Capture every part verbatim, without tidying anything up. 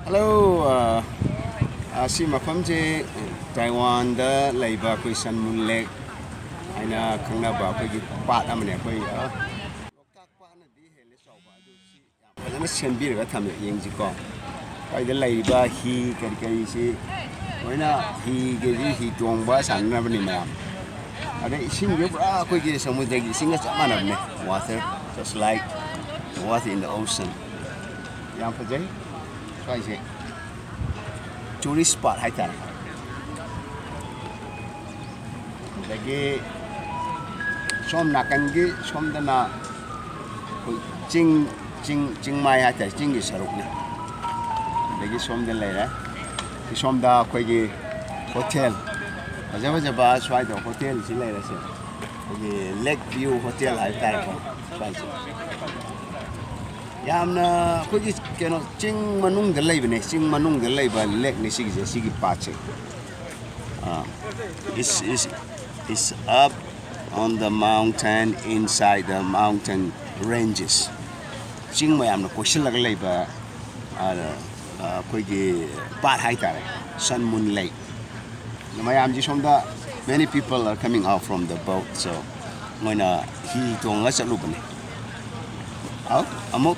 Hello, ꯑ, ꯑ, ꯁꯤ ꯃꯐꯝꯁꯦ ꯇꯥꯏꯋꯥꯟꯗ ꯂꯩꯕ ꯑꯩꯈꯣꯏ ꯁꯟ ꯃꯨꯟ ꯂꯦꯛ ꯍꯥꯏꯅ ꯈꯪꯅꯕ ꯑꯩꯈꯣꯏꯒꯤ ꯄꯥꯠ ꯑꯃꯅꯦ꯫ ꯑꯩꯈꯣꯏ, ꯑ, ꯂꯣꯛꯇꯥꯛ ꯄꯥꯠꯅꯗꯤ ꯍꯦꯜꯂꯦ ꯆꯥꯎꯕ, ꯑꯗꯨ ꯁꯤ ꯌꯥꯝ ꯐꯖꯅ ꯁꯦꯝꯕꯤꯔꯒ ꯊꯝꯃꯦ꯫ ꯌꯦꯡꯁꯤꯀꯣ, ꯁ꯭ꯋꯥꯏꯗ ꯂꯩꯔꯤꯕ ꯍꯤ ꯀꯔꯤ ꯀꯔꯤꯁꯤ ꯂꯣꯏꯅ ꯍꯤꯒꯤ, ꯍꯤ ꯇꯣꯡꯕ ꯁꯥꯟꯅꯅꯕꯅꯤ ꯃꯌꯥꯝ꯫ ꯑꯗꯩ ꯏꯁꯤꯡꯁꯦ ꯄꯨꯔꯥ ꯑꯩꯈꯣꯏꯒꯤ ꯁꯃꯨꯗ꯭ꯔꯒꯤ ꯏꯁꯤꯡꯒ ꯆꯞ ꯃꯥꯟꯅꯕꯅꯦ, water just like water in the ocean꯫ ꯌꯥꯝ ꯐꯖꯩ ꯁ꯭ꯋꯥꯏꯁꯦ, tourist spot ꯍꯥꯏꯇꯥꯔꯦ꯫ ꯑꯗꯒꯤ ꯁꯣꯝ ꯅꯥꯀꯟꯒꯤ ꯁꯣꯝꯗꯅ ꯑꯩꯈꯣꯏ ꯆꯤꯡ, ꯆꯤꯡ, ꯆꯤꯡꯃꯥꯏ ꯍꯥꯏꯇꯥꯔꯦ, ꯆꯤꯡꯒꯤ ꯁꯔꯨꯛꯅꯤ꯫ ꯑꯗꯒꯤ ꯁꯣꯝꯗ ꯂꯩꯔꯦ, ꯁꯣꯝꯗ ꯑꯩꯈꯣꯏꯒꯤ ꯍꯣꯇꯦꯜ ꯐꯖ ꯐꯖꯕ, ꯁ꯭ꯋꯥꯏꯗ ꯍꯣꯇꯦꯜꯁꯤ ꯂꯩꯔꯦꯁꯦ, ꯑꯩꯈꯣꯏꯒꯤ ꯂꯦꯛ ꯚ꯭ꯌꯨ ꯍꯣꯇꯦꯜ ꯍꯥꯏꯕ ꯇꯥꯔꯦꯀꯣ꯫ ꯁ꯭ꯋꯥꯏꯁꯦ ꯌꯥꯝꯅ ꯑꯩꯈꯣꯏꯒꯤ ꯀꯩꯅꯣ, ꯆꯤꯡ ꯃꯅꯨꯡꯗ ꯂꯩꯕꯅꯦ, ꯆꯤꯡ ꯃꯅꯨꯡꯗ ꯂꯩꯕ ꯂꯦꯛꯅꯤ ꯁꯤꯒꯤꯁꯦ, ꯁꯤꯒꯤ ꯄꯥꯠꯁꯦ꯫ ꯑꯥ, it's, it's, it's up on the mountain, inside the mountain ranges꯫ ꯆꯤꯡ ꯃꯌꯥꯝꯅ ꯀꯣꯏꯁꯤꯜꯂꯒ ꯂꯩꯕ, ꯑꯥ, ꯑꯩꯈꯣꯏꯒꯤ ꯄꯥꯠ ꯍꯥꯏꯇꯥꯔꯦ, ꯁꯟ ꯃꯨꯟ ꯂꯦꯛ꯫ ꯃꯌꯥꯝꯁꯤ ꯁꯣꯝꯗ, many people are coming out from the boat, so ꯃꯣꯏꯅ ꯍꯤ ꯇꯣꯡꯉꯒ ꯆꯠꯂꯨꯕꯅꯦ꯫ ꯑꯥꯎ, ꯑꯃꯨꯛ,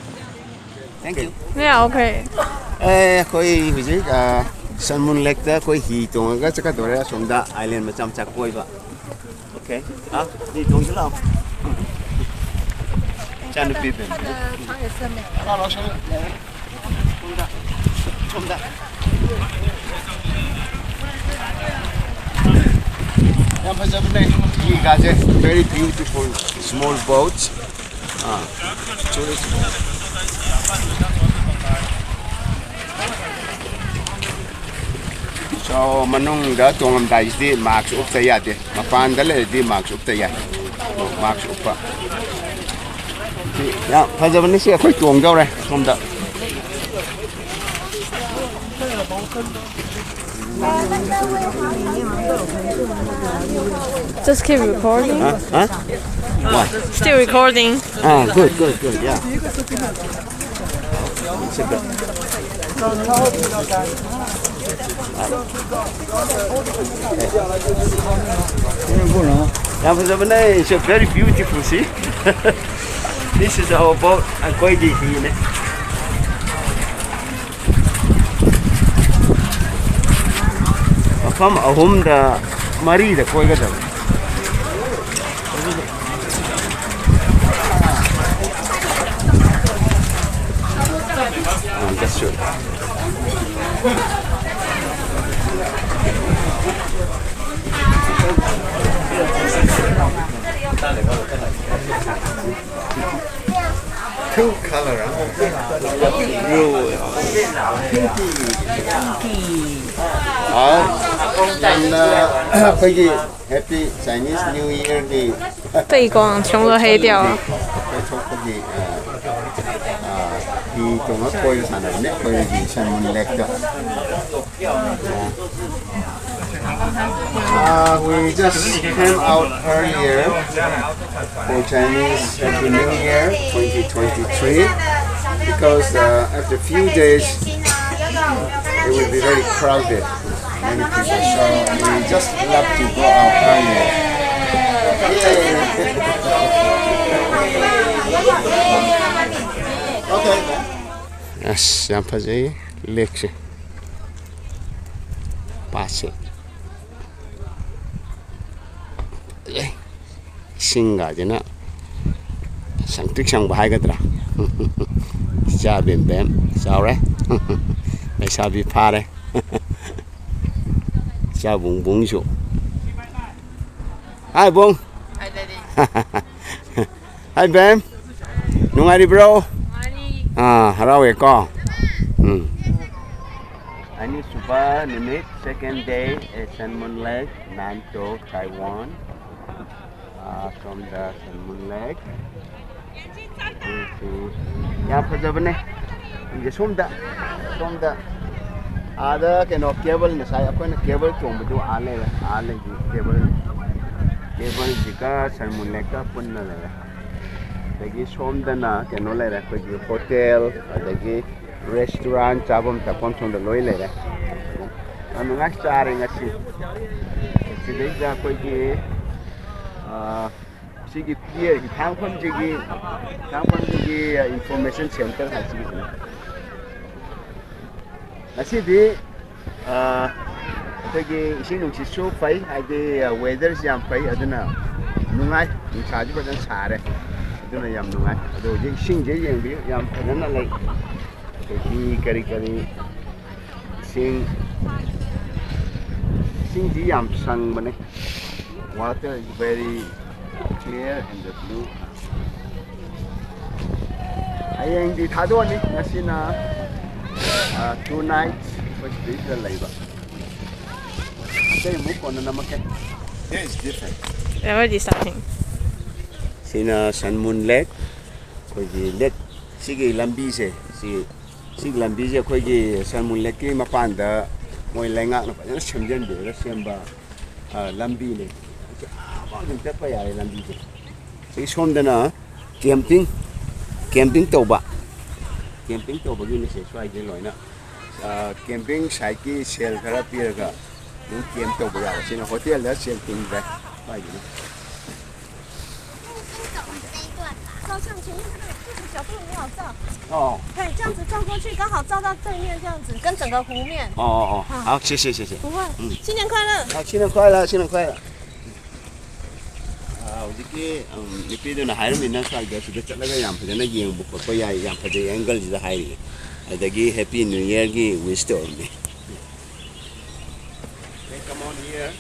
thank you꯫ Yeah, okay. ꯑꯦ, ꯑꯩꯈꯣꯏ ꯍꯧꯖꯤꯛ, ꯑ, ꯁꯟ ꯃꯨꯟ ꯂꯦꯛꯇ ꯑꯩꯈꯣꯏ ꯍꯤ ꯇꯣꯡꯉꯒ ꯆꯠꯀꯗꯧꯔꯦ ꯑꯁꯣꯝꯗ, ꯑꯥꯏꯂꯦꯟ ꯃꯆꯥ ꯃꯆꯥ ꯀꯣꯏꯕ꯫ Okay꯫ ꯑ, ꯍꯤ ꯇꯣꯡꯁꯤ ꯂꯥꯛꯑꯣ꯫ ꯏꯆꯥꯅꯨꯄꯤ ꯕꯦꯝ꯫ ꯂꯥꯛꯑꯣ, ꯂꯥꯛꯑꯣ, ꯁꯣꯝꯗ꯫ ꯁꯣꯝꯗ꯫ ꯌꯥꯝ ꯐꯖꯕꯅꯦ꯫ ꯍꯤꯒꯥꯁꯦ, very beautiful small boats꯫ ꯑꯥ, tourist boat꯫ So, ꯃꯅꯨꯡꯗ ꯇꯣꯡꯉꯝꯗꯥꯏꯁꯤꯗꯤ mask ꯎꯞꯇ ꯌꯥꯗꯦ꯫ ꯃꯄꯥꯟꯗ ꯂꯩꯔꯗꯤ mask ꯎꯞꯇ ꯌꯥꯏ꯫ Mask ꯎꯞꯄ꯫ ꯁꯤ ꯌꯥꯝ ꯐꯖꯕꯅꯤ꯫ ꯁꯤ ꯑꯩꯈꯣꯏ ꯇꯣꯡꯗꯧꯔꯦ ꯁꯣꯝꯗ꯫ Just keep recording. Huh? Huh? What? Still recording. Ah, good, good, good, yeah. It's a good. ꯌꯥꯝ ꯐꯖꯕꯅꯦ, it's a very beautiful, see? This is our boat, ꯑꯩꯈꯣꯏꯒꯤ ꯍꯤꯅꯦ꯫ ꯃꯐꯝ ꯑꯍꯨꯝꯗ, ꯃꯔꯤꯗ ꯀꯣꯏꯒꯗꯕ꯫ ꯑꯥ, that's true. Two color, huh? Blue. Pinky. ꯑꯥ, ꯌꯥꯝꯅ ꯑꯩꯈꯣꯏꯒꯤ Happy Chinese New Year ꯒꯤ 对光，全部都黑掉了。 ꯀꯣꯏꯊꯣꯛꯄꯒꯤ, ꯑ, ꯑ, ꯍꯤ ꯇꯣꯡꯉ ꯀꯣꯏꯕ ꯁꯥꯟꯅꯕꯅꯦ ꯑꯩꯈꯣꯏꯒꯤ ꯁꯟꯃꯨꯟ ꯂꯦꯛꯇ꯫ Uh, we just came out earlier for Chinese Happy New Year twenty twenty-three because, uh, after a few days it will be very crowded. Many people, so we just love to go out earlier. Yay! Okay. ꯑꯁ, ꯌꯥꯝ ꯐꯖꯩ ꯂꯦꯛꯁꯦ, ꯄꯥꯠꯁꯦ꯫ ꯐꯖꯩ꯫ ꯏꯁꯤꯡꯒꯁꯤꯅ ꯁꯪꯇ꯭ꯔꯤꯛ ꯁꯪꯕ ꯍꯥꯏꯒꯗ꯭ꯔꯥ? ꯏꯆꯥ ꯕꯦꯝꯕꯦꯝ ꯆꯥꯎꯔꯦ꯫ ꯂꯩꯁꯥꯕꯤ ꯐꯥꯔꯦ꯫ ꯏꯆꯥ ꯕꯨꯡꯕꯨꯡꯁꯨ꯫ Hi, ꯕꯨꯡ꯫ Hi, ꯕꯦꯝ꯫ ꯅꯨꯡꯉꯥꯏꯔꯤꯕ꯭ꯔꯣ? ꯑꯥ, ꯍꯔꯥꯎꯋꯦꯀꯣ꯫ ꯎꯝ꯫ ꯑꯅꯤꯁꯨꯕ ꯅꯨꯃꯤꯠ, second day at Sun Moon Lake, Nantou, Taiwan. ꯑꯥ, ꯁꯣꯝꯗ Sun Moon Lake꯫ ꯌꯥꯝ ꯐꯖꯕꯅꯦ꯫ ꯁꯣꯝꯗ, ꯁꯣꯝꯗ ꯑꯥꯗ ꯀꯩꯅꯣ cable, ꯉꯁꯥꯏ ꯑꯩꯈꯣꯏꯅ cable ꯇꯣꯡꯕꯗꯨ ꯑꯥ ꯂꯩꯔꯦ, ꯑꯥ ꯂꯩꯒꯤ cable, cableꯁꯤꯒ Sun Moon Lakeꯀ ꯄꯨꯟꯅ ꯂꯩꯔꯦ꯫ ꯑꯗꯒꯤ ꯁꯣꯝꯗꯅ ꯀꯩꯅꯣ ꯂꯩꯔꯦ, ꯑꯩꯈꯣꯏꯒꯤ hotel, ꯑꯗꯒꯤ ꯔꯦꯁꯇꯨꯔꯥꯟ, ꯆꯥꯐꯝ ꯊꯛꯐꯝ ꯁꯣꯝꯗ ꯂꯣꯏ ꯂꯩꯔꯦ꯫ ꯌꯥꯝ ꯅꯨꯡꯉꯥꯏ, ꯆꯥꯔꯦ ꯉꯁꯤ꯫ ꯁꯤꯗꯩꯁꯤꯗ ꯑꯩꯈꯣꯏꯒꯤ, ꯑꯥ, ꯁꯤꯒꯤ ꯄꯤꯌꯔ ꯍꯤꯊꯥꯡꯐꯝꯁꯤꯒꯤ, ꯍꯤꯊꯥꯡꯐꯝꯁꯤꯒꯤ ꯏꯟꯐꯣꯔꯃꯦꯁꯟ ꯁꯦꯟꯇꯔ ꯍꯥꯏꯁꯤꯒꯤꯁꯤꯅ꯫ ꯉꯁꯤꯗꯤ, ꯑꯥ, ꯑꯩꯈꯣꯏꯒꯤ ꯏꯁꯤꯡ ꯅꯨꯡꯁꯤꯠꯁꯨ ꯐꯩ, ꯍꯥꯏꯗꯤ ꯋꯦꯗꯔꯁꯤ ꯌꯥꯝ ꯐꯩ, ꯑꯗꯨꯅ ꯅꯨꯡꯉꯥꯏ꯫ ꯅꯨꯡꯁꯥꯁꯨ ꯐꯖꯅ ꯁꯥꯔꯦ, ꯑꯗꯨꯅ ꯌꯥꯝ ꯅꯨꯡꯉꯥꯏ꯫ ꯑꯗꯣ ꯍꯧꯖꯤꯛ ꯏꯁꯤꯡꯁꯦ ꯌꯦꯡꯕꯤꯌꯨ, ꯌꯥꯝ ꯐꯖꯅ ꯂꯩ꯫ ꯑꯗꯒꯤ ꯀꯔꯤ ꯀꯔꯤ ꯏꯁꯤꯡ, ꯏꯁꯤꯡꯁꯤ ꯌꯥꯝ ꯁꯪꯕꯅꯦ꯫ Water is very clear and the blue. ꯍꯌꯦꯡꯗꯤ ꯊꯥꯗꯣꯛꯑꯅꯤ꯫ ꯉꯁꯤꯅ, ꯑ, two nights ꯑꯩꯈꯣꯏ ꯁꯤꯗꯩꯁꯤꯗ ꯂꯩꯕ꯫ ꯑꯇꯩ ꯑꯃꯨꯛ ꯀꯣꯟꯅ ꯅꯝꯃꯛꯀꯦ꯫ Here is different. Where is starting? ꯁꯤꯅ ꯁꯟ ꯃꯨꯟ ꯂꯦꯛ꯫ ꯑꯩꯈꯣꯏꯒꯤ ꯂꯦꯛ, ꯁꯤꯒꯤ ꯂꯝꯕꯤꯁꯦ, ꯁꯤ, ꯁꯤꯒꯤ ꯂꯝꯕꯤꯁꯦ ꯑꯩꯈꯣꯏꯒꯤ ꯁꯟ ꯃꯨꯟ ꯂꯦꯛꯀꯤ ꯃꯄꯥꯟꯗ ꯃꯣꯏ ꯂꯩꯉꯥꯛꯅ ꯐꯖꯅ ꯁꯦꯝꯖꯤꯟꯕꯤꯔꯒ ꯁꯦꯝꯕ, ꯑ, ꯂꯝꯕꯤꯅꯦ꯫ ꯑꯥ ꯐꯥꯎ ꯑꯗꯨꯝ ꯆꯠꯄ ꯌꯥꯔꯦ ꯂꯝꯕꯤꯁꯦ꯫ ꯁꯤ ꯁꯣꯝꯗꯅ ꯀꯦꯝꯄꯤꯡ, ꯀꯦꯝꯄꯤꯡ ꯇꯧꯕ, ꯀꯦꯝꯄꯤꯡ ꯇꯧꯕꯒꯤꯅꯤꯁꯦ ꯁ꯭ꯋꯥꯏꯁꯦ ꯂꯣꯏꯅ꯫ ꯑꯥ, ꯀꯦꯝꯄꯤꯡ ꯁꯥꯏꯠꯀꯤ ꯁꯦꯜ ꯈꯔ ꯄꯤꯔꯒ ꯑꯗꯨꯝ ꯀꯦꯝ ꯇꯧꯕ ꯌꯥꯕ꯫ ꯁꯤꯅ ꯍꯣꯇꯦꯜꯗ ꯁꯦꯜ ꯇꯤꯡꯗ꯭ꯔꯦ ꯁ꯭ꯋꯥꯏꯁꯤꯅ꯫ 照相前面这个，这个角度很好照。哦。可以这样子照过去，刚好照到对面这样子，跟整个湖面。哦哦哦，好，谢谢谢谢。不会。嗯。新年快乐。好，新年快乐，新年快乐。 ꯑꯥ, ꯍꯧꯖꯤꯛꯀꯤ, ꯎꯝ, ꯅꯨꯄꯤꯗꯨꯅ ꯍꯥꯏꯔꯝꯃꯤꯅ ꯁ꯭ꯋꯥꯏꯗ ꯁꯤꯗ ꯆꯠꯂꯒ ꯌꯥꯝ ꯐꯖꯅ ꯌꯦꯡꯕ ꯈꯣꯠꯄ ꯌꯥꯏ, ꯌꯥꯝ ꯐꯖꯩ ꯑꯦꯡꯒꯜꯁꯤꯗ ꯍꯥꯏꯔꯤꯌꯦ꯫ ꯑꯗꯒꯤ Happy New Yearꯒꯤ wish ꯇꯧꯔꯝꯃꯤ꯫ Hey, come on here.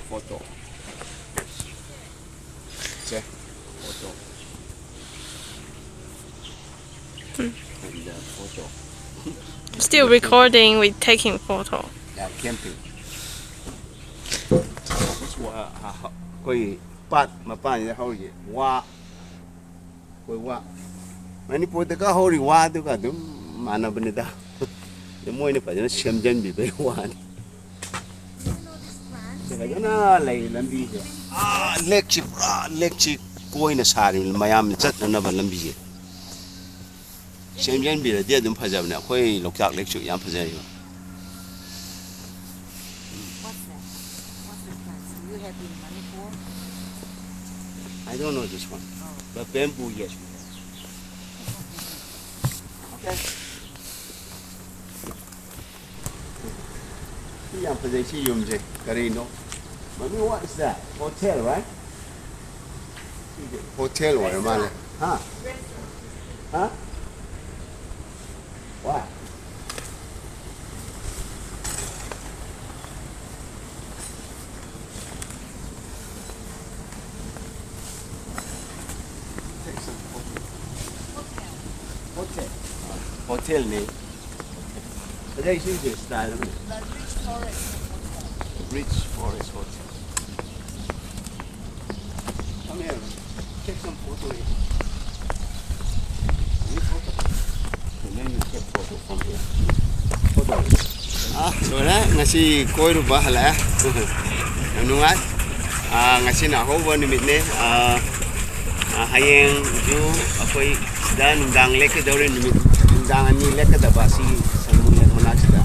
Photo. Say, photo. And, uh, photo. Still recording with taking photo. Yeah, camping. ꯑꯩꯈꯣꯏ ꯄꯥꯠ ꯃꯄꯥꯟꯁꯤꯗ ꯍꯧꯔꯤꯁꯦ ꯋꯥ, ꯑꯩꯈꯣꯏ ꯋꯥ꯫ ꯃꯅꯤꯄꯨꯔꯗꯒ ꯍꯧꯔꯤ ꯋꯥꯗꯨꯒ ꯑꯗꯨꯝ ꯃꯥꯟꯅꯕꯅꯤꯗ꯫ ꯑꯗꯨ ꯃꯣꯏꯅ ꯐꯖꯅ ꯁꯦꯝꯖꯟꯕꯤꯕꯩ ꯋꯥꯅꯤ꯫ ꯁꯤ ꯐꯖꯅ ꯂꯩ ꯂꯝꯕꯤꯁꯦ꯫ ꯑꯥ, ꯂꯦꯛꯁꯤ ꯄꯨꯔꯥ ꯂꯦꯛꯁꯤ ꯑꯣꯏꯅ ꯁꯥꯔꯤꯕ ꯃꯌꯥꯝꯅ ꯆꯠꯅꯅꯕ ꯂꯝꯕꯤꯁꯦ ꯁꯦꯝꯖꯤꯟꯕꯤꯔꯗꯤ ꯑꯗꯨꯝ ꯐꯖꯕꯅꯦ꯫ ꯑꯩꯈꯣꯏ ꯂꯣꯛꯇꯥꯛ ꯂꯦꯛꯁꯨ ꯌꯥꯝ ꯐꯖꯩꯕ꯫ What's that? What's the plants? You have in Manipur? I don't know this one, Oh. But bamboo, yes, we have. Okay. ꯁꯤ ꯌꯥꯝ ꯐꯖꯩ ꯁꯤ ꯌꯨꯝꯁꯦ꯫ ꯀꯔꯤꯅꯣ? Mommy, what is that? Hotel, right? CD hotel ꯑꯣꯏꯔ ꯃꯥꯜꯂꯦ꯫ ꯍꯥ? ꯍꯥ? What? Take some photo. Hotel. Hotel ꯅꯦ꯫ ꯑꯗꯩ ꯁꯤꯁꯦ style ꯑꯃꯅꯤ꯫ The rich forest. Rich Forest Hotel. Come here. Take some photo here. You photo. And then you take photo from here. Photo. ꯑꯥ, ꯂꯣꯏꯔꯦ꯫ ꯉꯁꯤ ꯀꯣꯏꯔꯨꯕ ꯍꯜꯂꯛꯑꯦ꯫ ꯌꯥꯝ ꯅꯨꯡꯉꯥꯏ꯫ ꯑꯥ, ꯉꯁꯤꯅ ꯑꯍꯧꯕ ꯅꯨꯃꯤꯠꯅꯦ꯫ ꯑꯥ, ꯑꯥ, ꯍꯌꯦꯡꯁꯨ ꯑꯩꯈꯣꯏ ꯁꯤꯗ ꯅꯨꯡꯗꯥꯡ ꯂꯦꯛꯀꯗꯧꯔꯤ꯫ ꯅꯨꯃꯤꯠ, ꯅꯨꯡꯗꯥꯡ ꯑꯅꯤ ꯂꯦꯛꯀꯗꯕ ꯑꯁꯤꯒꯤ ꯁꯟꯃꯨꯟ ꯂꯦꯛ ꯃꯅꯥꯛꯁꯤꯗ꯫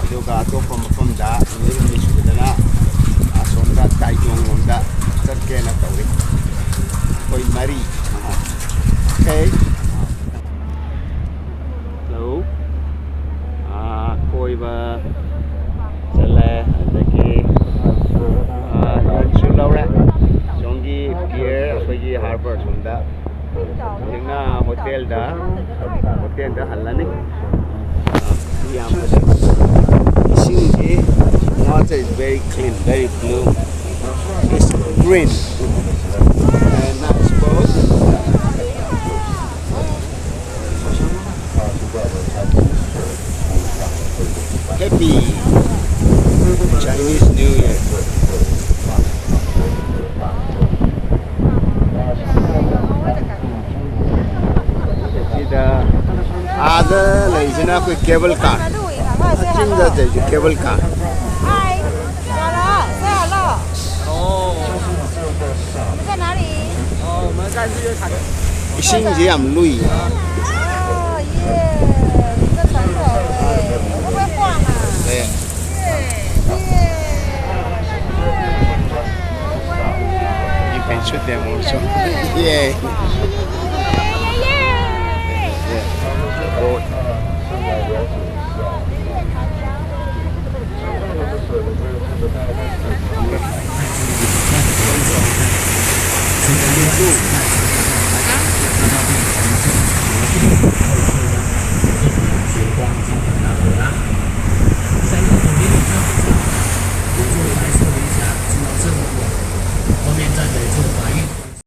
ꯑꯗꯨꯒ ꯑꯇꯣꯞꯄ ꯃꯐꯝꯗ ꯅꯨꯃꯤꯠ ꯍꯨꯝꯅꯤ ꯁꯨꯕꯗꯅ ꯑꯁꯣꯝꯗ ꯇꯥꯏꯖꯣꯡ ꯂꯣꯝꯗ ꯆꯠꯀꯦꯅ ꯇꯧꯔꯤ꯫ ꯑꯩꯈꯣꯏ ꯃꯔꯤ꯫ Okay. Hello. ꯑꯥ, ꯀꯣꯏꯕ ꯆꯠꯂꯦ꯫ ꯑꯗꯒꯤ, ꯑꯥ, lunch ꯁꯨ ꯂꯧꯔꯦ꯫ ꯁꯣꯝꯒꯤ pier, ꯑꯩꯈꯣꯏꯒꯤ harbour ꯁꯣꯝꯗ꯫ ꯍꯧꯖꯤꯛꯅ hotel ꯗ, hotel ꯗ ꯍꯜꯂꯅꯤ꯫ ꯑꯥ, ꯌꯥꯝ ꯐꯖꯩ꯫ ꯏꯁꯤꯡꯁꯤ, water is very clean, very blue. It's green. And I suppose Happy Chinese New Year. ꯁꯤꯗ ꯑꯥꯗ ꯂꯩꯁꯤꯅ ꯑꯩꯈꯣꯏ cable car꯫ ꯆꯤꯡꯗ ꯂꯩꯁꯤ cable car꯫ Hi. Hello. Say hello. 你在哪里？ ꯏꯁꯤꯡꯁꯦ ꯌꯥꯝ ꯂꯨꯏ꯫ ꯑꯥ, ꯌꯦ꯫ ꯁꯤꯗ ꯁꯥꯟꯅ ꯍꯧꯔꯦ꯫ ꯑꯩꯈꯣꯏ ꯀ꯭ꯋꯥꯅ꯫ ꯂꯩ꯫ ꯌꯦ꯫ You can shoot them also. Yeah. Yeah.